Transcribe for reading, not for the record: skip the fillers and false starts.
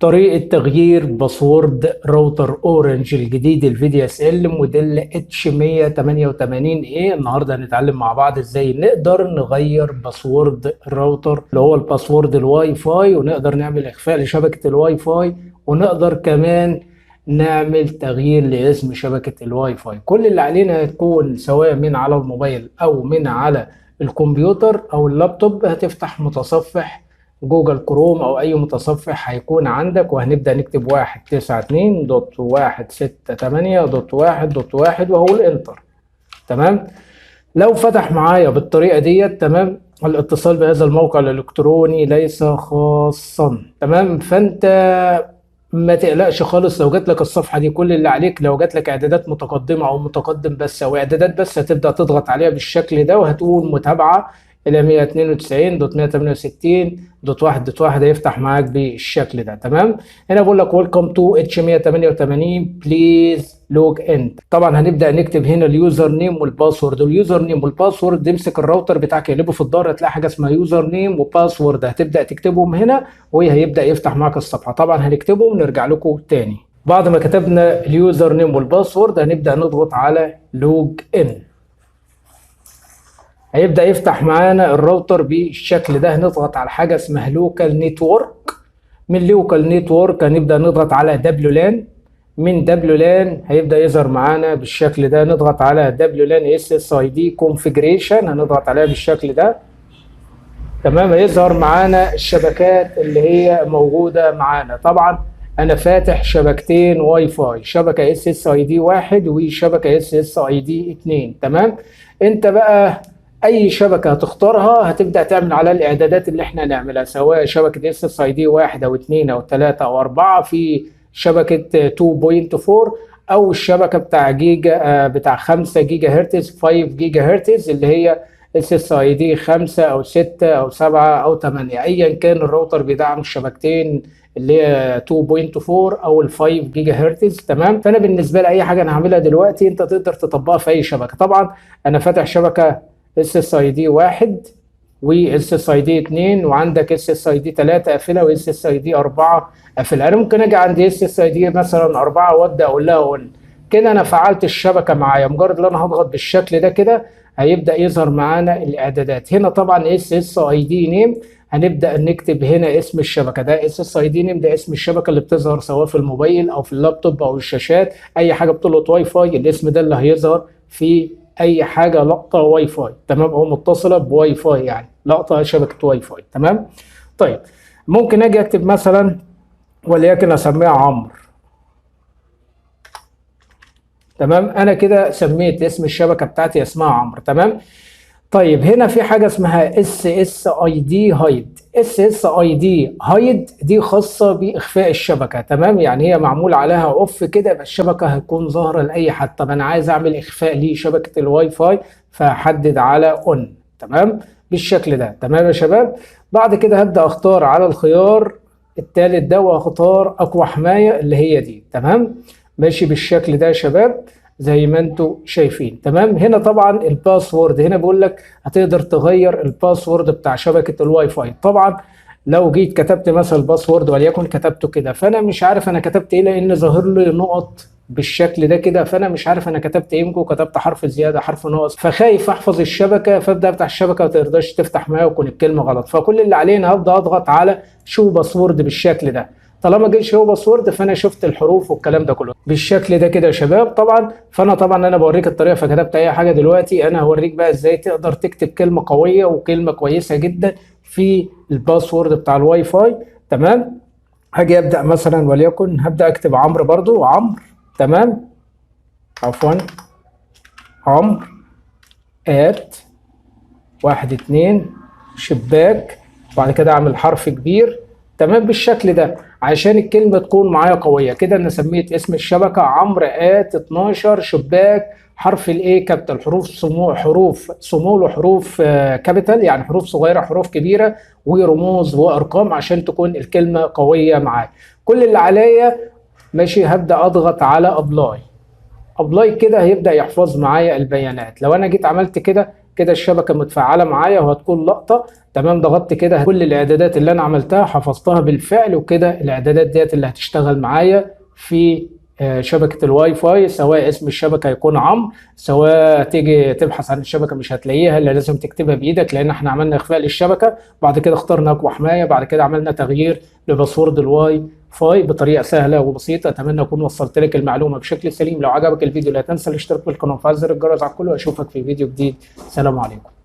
طريقة تغيير password راوتر اورنج الجديد ال VDSL موديل H 188 A. النهارده هنتعلم مع بعض ازاي نقدر نغير password الراوتر اللي هو ال password الواي فاي، ونقدر نعمل اخفاء لشبكة الواي فاي، ونقدر كمان نعمل تغيير لاسم شبكة الواي فاي. كل اللي علينا هتكون سواء من على الموبايل او من على الكمبيوتر او اللابتوب، هتفتح متصفح جوجل كروم او اي متصفح هيكون عندك، وهنبدأ نكتب 192.168.1.1 وهقول enter. تمام، لو فتح معايا بالطريقة ديت، تمام، الاتصال بهذا الموقع الالكتروني ليس خاصا. تمام، فانت ما تقلقش خالص لو جات لك الصفحة دي. كل اللي عليك لو جات لك اعدادات متقدمة او متقدم بس او اعدادات بس، هتبدأ تضغط عليها بالشكل ده وهتقول متابعة الى 192.168.1.1، هيفتح معاك بالشكل ده. تمام، هنا بقول لك welcome to H 188 please log in. طبعا هنبدا نكتب هنا ال username وال password. ال username وال password، امسك الراوتر بتاعك اقلبه في الدار، هتلاقي حاجة اسمها username و password، هتبدا تكتبهم هنا وهيبدا يفتح معاك الصفحة. طبعا هنكتبهم ونرجع لكم تاني. بعد ما كتبنا ال username وال password هنبدا نضغط على log in، هيبدأ يفتح معانا الراوتر بالشكل ده. هنضغط على حاجة اسمها local network، من local network هنبدأ نضغط على WLAN، من WLAN هيبدأ يظهر معانا بالشكل ده. نضغط على دبليو لان اس اس اي دي كونفجريشن، هنضغط عليها بالشكل ده. تمام، هيظهر معانا الشبكات اللي هي موجودة معانا. طبعا انا فاتح شبكتين واي فاي، شبكة SSID 1 وشبكة SSID 2. تمام، انت بقى اي شبكة هتختارها هتبدا تعمل على الاعدادات اللي احنا هنعملها، سواء شبكة SSID 1 او 2 او 3 او 4 في شبكة 2.4، او الشبكة بتاع جيجا بتاع 5 جيجا هرتز 5 جيجا هرتز اللي هي SSID 5 او 6 او 7 او 8، ايا كان الراوتر بيدعم الشبكتين اللي هي 2.4 او ال 5 جيجا هرتز. تمام، فانا بالنسبة لي اي حاجة انا هعملها دلوقتي انت تقدر تطبقها في اي شبكة. طبعا انا فاتح شبكة SSID 1 و SSID 2، وعندك SSID 3 قافلها و SSID 4 قافلها. انا ممكن اجي عند SSID مثلا 4 وابدا اقول لها on، كده انا فعلت الشبكة معايا. مجرد ان انا هضغط بالشكل ده كده هيبدا يظهر معانا الاعدادات. هنا طبعا SSID name، هنبدا نكتب هنا اسم الشبكة، ده SSID name، ده اسم الشبكة اللي بتظهر سواء في الموبايل او في اللابتوب او الشاشات، اي حاجة بتلقط واي فاي الاسم ده اللي هيظهر في اي حاجة لقطة واي فاي. تمام، او متصلة بواي فاي، يعني لقطة شبكة واي فاي. تمام، طيب ممكن اجي اكتب مثلا وليكن اسميها عمرو. تمام، انا كده سميت اسم الشبكة بتاعتي اسمها عمرو. تمام، طيب هنا في حاجة اسمها اس اس اي دي هايد. اس اس اي دي هايد دي خاصة باخفاء الشبكة. تمام، يعني هي معمول عليها off كده، يبقى الشبكة هتكون ظاهره لاي حد. طب انا عايز اعمل اخفاء لشبكه الواي فاي، فاحدد على on. تمام، بالشكل ده. تمام يا شباب، بعد كده هبدا اختار على الخيار الثالث ده واختار اقوى حماية اللي هي دي. تمام، ماشي بالشكل ده يا شباب زي ما انتم شايفين. تمام، هنا طبعا ال password، هنا بيقول لك هتقدر تغير ال password بتاع شبكة الواي فاي. طبعا لو جيت كتبت مثلا ال password وليكن كتبته كده، فانا مش عارف انا كتبت ايه لان ظاهر لي نقط بالشكل ده كده، فانا مش عارف انا كتبت ايه، يمكن كتبت حرف زيادة حرف ناقص، فخايف احفظ الشبكة فابدا افتح الشبكة ما تقدرش تفتح معايا ويكون الكلمة غلط. فكل اللي علينا هبدا اضغط على show password بالشكل ده. طالما جه show password فانا شفت الحروف والكلام ده كله بالشكل ده كده يا شباب. طبعا فانا طبعا انا بوريك الطريقة فكتبت اي حاجة دلوقتي، انا هوريك بقى ازاي تقدر تكتب كلمة قوية وكلمه كويسة جدا في ال password بتاع الواي فاي. تمام، هاجي ابدا مثلا وليكن هبدا اكتب عمرو، برضو عمرو. تمام، عفوا عمرو at 1 2 شباك، وبعد كده اعمل حرف كبير. تمام، بالشكل ده عشان الكلمة تكون معايا قوية كده. انا سميت اسم الشبكة عمرو at 12 شباك حرف ال A capital، حروف small، حروف small وحروف capital، يعني حروف صغيرة حروف كبيرة ورموز وارقام عشان تكون الكلمة قوية معايا. كل اللي عليا ماشي، هبدأ اضغط على apply. apply كده هيبدأ يحفظ معايا البيانات. لو انا جيت عملت كده كده الشبكة متفعله معايا وهتكون لقطة. تمام، ضغطت كده كل الاعدادات اللي انا عملتها حفظتها بالفعل، وكده الاعدادات ديت اللي هتشتغل معايا في شبكة الواي فاي، سواء اسم الشبكة يكون عمرو، سواء تيجي تبحث عن الشبكة مش هتلاقيها الا لازم تكتبها بايدك، لان احنا عملنا اخفاء للشبكة، بعد كده اخترنا اقوى حماية، بعد كده عملنا تغيير ل password الواي فاي بطريقة سهلة وبسيطة. اتمنى اكون وصلت لك المعلومة بشكل سليم. لو عجبك الفيديو لا تنسى الاشتراك بالقناة وتفعيل زر الجرس على الكل، واشوفك في فيديو جديد. سلام عليكم.